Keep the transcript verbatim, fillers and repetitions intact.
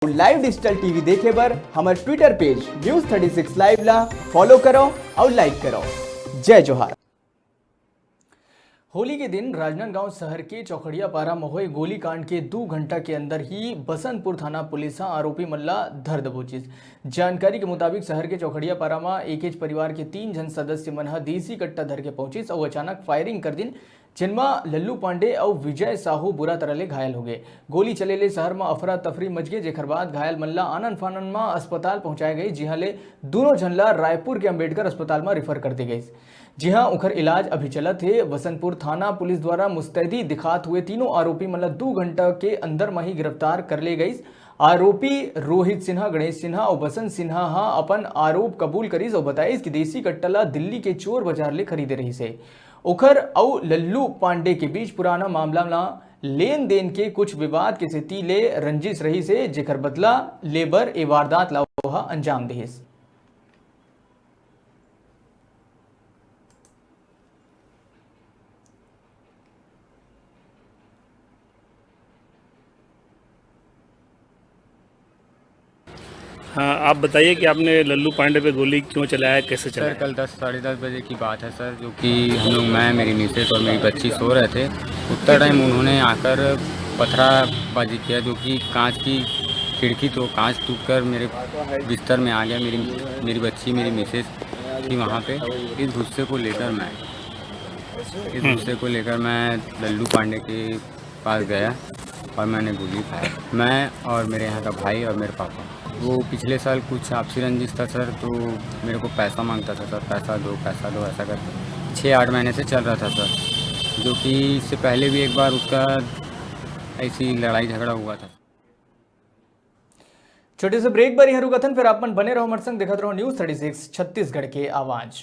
Live digital TV देखे बर हमर ट्विटर पेज न्यूज़ थर्टी सिक्स लाइव ला फॉलो करो और लाइक करो। जय जोहार। होली के दिन राजनांदगांव शहर के चौखड़िया पारा म होए गोलीकांड के दू घंटा के अंदर ही बसंतपुर थाना पुलिस ह आरोपी मन ला धर दबोचिस। जानकारी के मुताबिक, शहर के चौखड़िया पारा म एकेच परिवार के तीन झन सदस्य मन ह देसी कट्टा धर के पहुंचिस अउ अचानक फायरिंग कर दिन, जेनमा लल्लू पांडे अउ विजय साहू बुरा तरह ले घायल हो गए। गोली चले ले शहर म अफरा तफरी मच गए, जेकर बाद घायल मन ला आनन फानन म अस्पताल पहुंचाए गए, जिहां ले दोनों झन ला रायपुर के अंबेडकर अस्पताल म रेफर कर दे गए, जिहां उखर इलाज अभी चलत हे। वसंतपुर थाना पुलिस द्वारा मुस्तैदी दिखात हुए तीनों आरोपी मन ला दू घंटा के अंदर म ही गिरफ्तार कर ले गईस। आरोपी रोहित सिन्हा, गणेश सिन्हा अउ बसंत सिन्हा ह अपन आरोप कबूल करिस अउ बताइस कि देसी कट्टा ला दिल्ली के चोर बाजार ले खरीदे रहिस हे। ओखर अउ लल्लू पांडे के बीच पुराना मामला ला लेन देन के कुछ विवाद के सेती ले रंजिश रहिस हे, जेकर बदला लेबर ए वारदात ला ओहा अंजाम दिहिस। हाँ, आप बताइए कि आपने लल्लू पांडे पे गोली क्यों चलाया, कैसे सर, चलाया? कल दस, साढ़े दस बजे की बात है सर, जो कि हम लोग, मैं, मेरी मिसेस और मेरी बच्ची सो रहे थे। उतना टाइम उन्होंने आकर पथराबाजी किया, जो कि कांच की खिड़की, तो कांच टूटकर मेरे बिस्तर में आ गया। मेरी, मेरी बच्ची, मेरी मिसेस थी वहाँ पे। इस गुस्से को लेकर मैं, इस गुस्से को लेकर मैं लल्लू पांडे के पास गया और मैंने गोली खाया, मैं और मेरे यहाँ का भाई और मेरे पापा। वो पिछले साल कुछ आपसी रंजिश था सर, तो मेरे को पैसा मांगता था सर, "पैसा दो, पैसा दो", ऐसा करके छः आठ महीने से चल रहा था सर, जो कि इससे पहले भी एक बार उसका ऐसी लड़ाई झगड़ा हुआ था। छोटे से ब्रेक बर यहाँ रुकथन, फिर आप मन बने रहो हमर संग, देखत रहो न्यूज़ थर्टी सिक्स छत्तीसगढ़ के आवाज़।